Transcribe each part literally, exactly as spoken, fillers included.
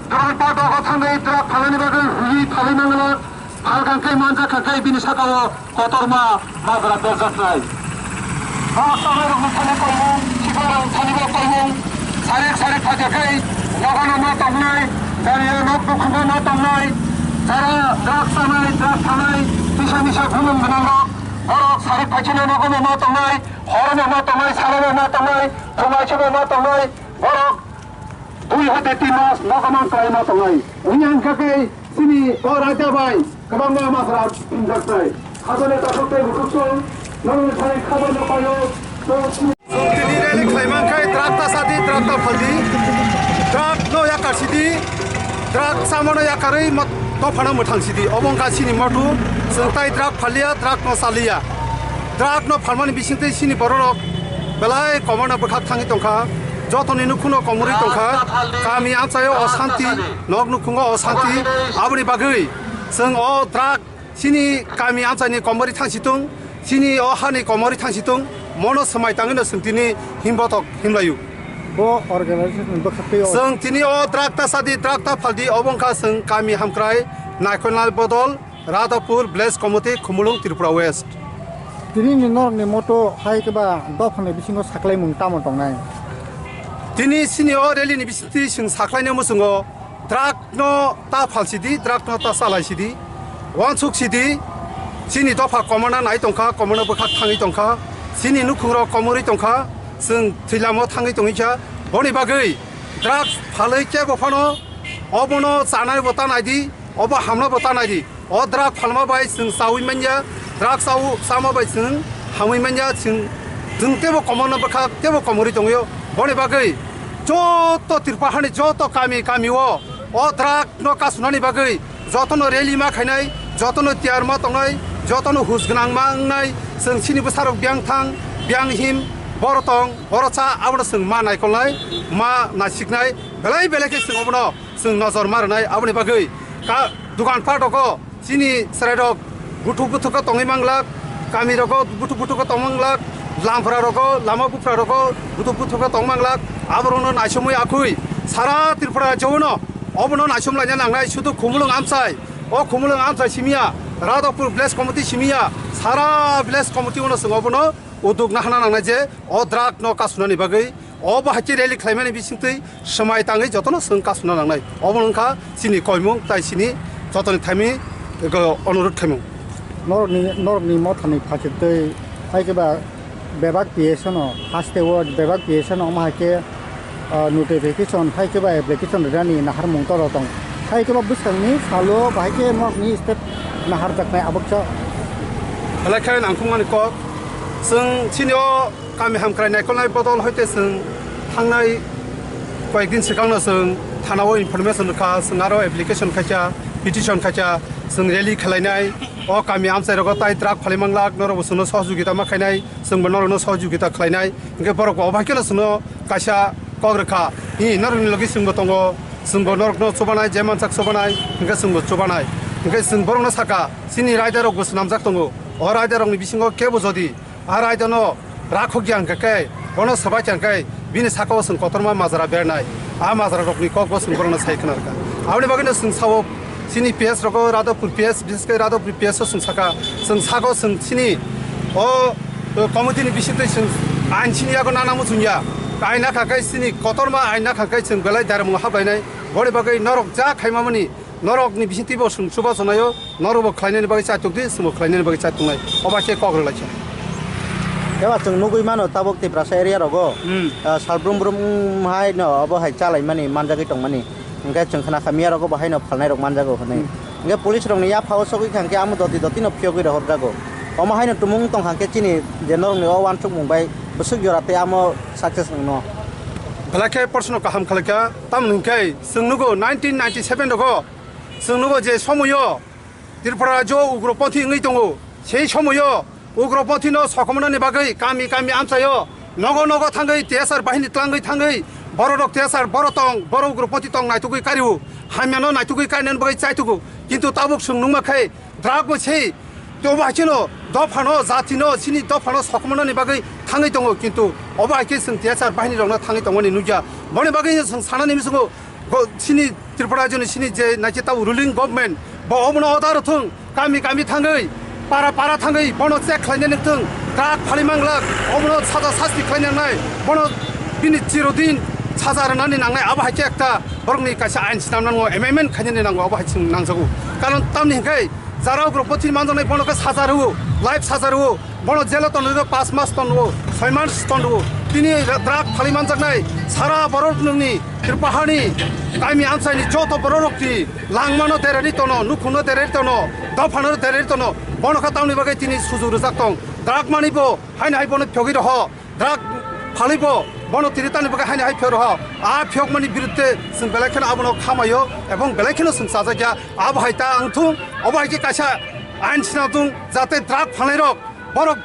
Drug park o thangwi drug phalani bagwi hwnwi phalwi mangala, phalkha khe manjakha khe bini sakao kotorma majra berjaknai. Drug tangnairokni thani koimung, sikarang thanibo koimung, sarik sarik phaikha khe nogano ma tongnai, jani nok bukhugo ma tongnai, jara drug chanai, drug phalai, tisa misa gumung gwnangrok, borok sarik phaikhe nogono ma tongnai, horono ma tongnai, salono ma tongnai, phungaisano ma tongnai, borok Dui hote tin mas nogo mang kwlaima tongnai. Wngya hwnkha khe chini o raida bai kwbangma masra phunjaknai. Habole takhuk tei bukhuk song nongni thani khabar no paio. Chwng tini rally khlai mankha, drug ta sadi, drug ta phaldi, drug no yakar sidi, drug chamano yakarwi mo-, dophano mwthang sidi. Obo wngkha chini motu, chwng tai drug phalia, drug no chalia. Drug no phalmani bisingtwi chini bororok belai komorno bwkhak thangwi tongkha. Jotoni nukhungno komorwi tongkha, kami amchaio osanti, nok nukhungo osanti, aboni bagwi chwng o drug chini kami amchaini komorwi thangsitung, chini o hani komorwi thangsitung, mono swmai tangwino chwng tini himbotok himlaio. Bo organization ni bwkhaktwi o- Chwng tini o drug ta sadi, drug ta phaldi, obo wngkha chwng kami hamkrai naikolnai bodol, Radhapur Village Committee, Khumulwng, Tripura West. Tini ni norok ni moto hai khe ba dophani bisingo saklaimung tamo tongnai? Tini chini o rally ni bisingtwi chwng saklaina muchungo drug no ta phalsidi, drug no ta chalaisidi, uansuk sidi, chini dopha komorna nai tongkha, komorna bwkhak thangwi tongkha, chini nukhungrok komorwi tongkha, chwng thwilamo thangwi tongwi kha, boni bagwi drug phalwi kebo phano obono chanai bo ta naidi, obo hamno bo ta naidi. O drug phalma bai chwng chaui manya, drug chau chama bai chwng hamui manya, chwng, chwng tebo komorna bwkha, tebo komorwi tongwio. Boni bagwi joto Tripura hani joto kami kami o, o drug no kasunani bagwi jotono rally ma khainai, jotono tiyar ma tongnai, jotono hus gwnang ma wngnai, chwng chini bwsarok biyang thang, biyang him, boro tong, boro cha, abono chwng ma naikolnai, ma naisiknai, belai belai khe chwng obono chwng nojor ma rwnai. Aboni bagwi ka-, dukan pat rogo chini chwrairok buthuk buthuk khe tongwi manglak, kami rogo buthuk buthuk khe tong manglak, lamphra rogo, lama buphra rogo buthuk buthuk khe tong manglak, aborokno naisomwi akhwi sara Tripura rajyo no obono naisom laina nangnai, sudu Khumulwng amchai, o Khumulwng amchai simiya, Radhapur village committee simiya, sara village committee ono chwng obono uduk nahana nangnai je o drug no kasunani bagwi. Obo hai khe rally khlaimani bisingtwi swmai tangwi jotono chwng kasuna nangnai. Obo wngkha chini koimung tai chini jotoni thaimwi ego onurodh khaimung. Norokni, norokni mothani phaisirtwi hai khe ba bebak P S no haste o bebak P S no omo hai khe, ah, notification hai khe ba application rinani naharmung toro tong. Hai khe ba bwskangni salo bahai khe norokni step naharjaknai aboksa. Belai khe nangkukmani kok chwng chini o Kami hamkrai naikolnai bodol hoite chwng thangnai koyekdin swkangno chwng thanao information rwkha, chwng aro application khaikha, petition khaikha, chwng rally khwlainai, o kami amchairogo tai drug phalwi manglak, norokbo chwngno sohojogita ma khainai, chwngbo norokno sohojogita khwlainai, hinkhe borokbo obo haikheno chwngno kaisa kok rwkha, hi norokni logi chwngbo tongo, chwngbo norokno chubanai, je mansak chubanai, hinkhe chwngbo chubanai, hinkhe chwng borokno sakha, chini raidarokbo swnamjak tongo, o raidarokni bisingo kebo jodi, A raidano rakhokya hwnkha khe, bono swbaikha hwnkhe, bini sakao chwng kotorma majra bernai. A majrarokni kokbo chwng borokno sai khna rwkha. Aboni bagwino chwng sao, chini P S rogo, Radhapur P S, bises khe Radhapur P S o chwng sakha, chwng sago chwng chini o, o committee ni bisingtwi chwng ain chini yago nana muchungya. Ain nakha khe chini kotorma ain nakha khe chwng belai dairmung hablainai. Boni bagwi norok ja khaimamani, norokni bisingtwibo chwng chubachu naio, norokbo khlainani bagwi chaitok di, chwngbo khlainani bagwi chaitok nai. Obo khe kok rwlaisa. Eba chwng nugwi mano tabuk Tiprasa area rogo, Hmm. ah, sal brum brum hai no obo hai chalaimani manjagwi tongmani. Hwnkhe chwng khna kha miya rogo bo haino phalnai rok manjago hwnwi. Hmm. Hwnkhe police rokni yaphao sogwi kha hwnkhe amo doti doti no phiyogwi rohorjago. Omo haino tumung tong kha hwnkhe chini je norokni o uansukmung bai bwswk jora tei amo success wngno. Belai khe porsono kaham khlaikha, tamoni hwnkhe chwng nugo nineteen ninety seven rogo Chwng nugo je somoyo Tripura rajyo ugroponthi wngwi tongo, sei somoyo ugroponthino sokomornani bagwi kami kami amchaio nogo nogo thangwi T S R bahini tlangwi thangwi bororok T S R boro tong, boro ugroponthi tong naitugwi kario, hamyano naitugwi kainani bagwi chaitugo. Kintu tabuk chwng nungma khe drug bo sei, tobo hai kheno dophano, jatino, chini dophano sokomornani bagwi thangwi tongo, kintu obo hai khe chwng T S R bahinirokno thangwi tongmani nukya. Boni bagwi chwng sanani muchungo Go-, sini Tripura rajyoni sini je naikhe tabuk ruling government, bo obono order rwthwng, kami kami thangwi, para para thangwi bono check khlainani wngthwng, drug phalwi manglak, obono saja sasti khlainani nangnai, bono bini chirodin saja rwnani nangnai, abo hai khe ekta borokni kaisa ain swnamnani nango, amendment khainani nango, abo hai chwng nangjago. Karon tamni hwnkhe jara ugrok bo thwini manjaknai, bono khe saja rwo, life saja rwo, bono jelo tonwi rwo, pas mas tonwo, soi mas tonwo. Tini drug phalwi manjaknai sara borok nungni Tripura hani kami amchaini joto borok rok ti langmano derari tono, nukhungno derari tono, dophano derari tono. Bono kha tamni bagwi tini suju rwjak tong. Drug mani bo haino hai bono phiyogwi roho. Drug phalwi bo bono tini tamni bagwi haino hai phiyok roho. A phiyokmani birudde chwng belai kheno abono khamaio ebong belai kheno chwng chajakya. Abo hai ta wngthung, obo hai khe kaisa ain sina thung, jate drug phalnai rok borok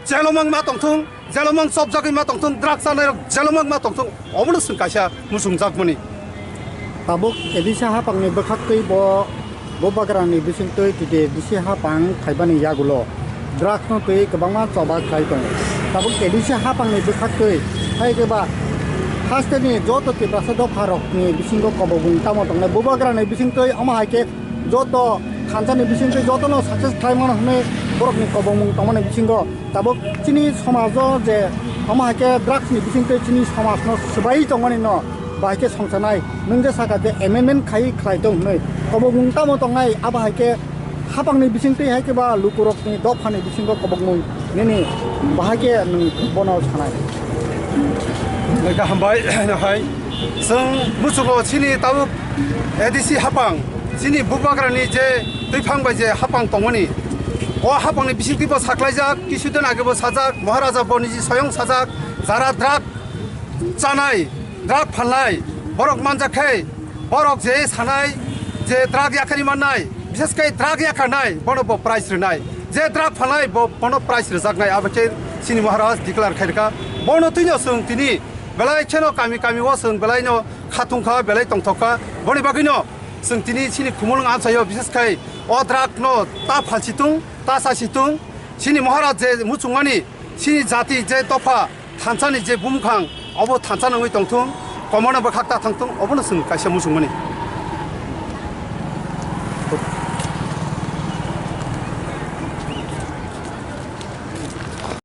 jelo mang ma tongthung, jelo mang chopjagwi ma tongthung, drug chanai rok jelo mang ma tongthung, obono chwng kaisa muchungjak mani. Tabuk A D C hapangni bwkhaktwi bo, bo bagrani bisingtwi T T A D C hapang khaibani yagulo drugs no twi kwbangma choba khlai tongo. Tabuk A D C hapangni bwkhaktwi hai khe ba hasteni joto Tiprasa dopharokni bisingo kobokbung tamo tongnai. Bo bagrani bisingtwi omo hai khe joto thansani bisingtwi jotono success khlai mano hwnwi borokni kobokmung tongmani bisingo tabuk chini somajo je omo hai khe drugs ni bisingtwi chini somajno swbai tongmani no bahai khe songchanai nwng je saka je amendment khai khlai tong hwnwi kobokmung tamo tongnai abo hai khe hapangni bisingtwi hai khe ba lukurokni dophani bisingo kobokmung nini bahai khe nwng bono sanai. Lega hambai hai. Chwng muchungo chini tabuk A D C hapang, chini bubagrani je twiphang bai je hapang tongmani, o hapangni bisingtwi bo saklaijak, kisudin age bo sajak, Maharaja bo niji soyong sajak, jara drug chanai, drug phalnai, borok manjak khe, borok je sanai, je drug yakarwi mannai, bises khe drug yakarnai, bono bo prize rwnai, je drug phalnai, bo, bono prize rwjaknai, abo khe chini Maharaj declare khairwkha, bono twino chwng tini belai kheno kami kami o chwng belai no khatung kha, belai tongthok kha. Boni bagwi no chwng tini chini Khumulwng amchaio, bises khai o drug no ta phalsi tung, ta sasi tung, chini Maharaj je muchungmani, chini jati je dopha thansani je bumkhang, obo thansa nangwi tongthung, komono bwkhak ta thangthung, obono chwng kaisa muchungmani.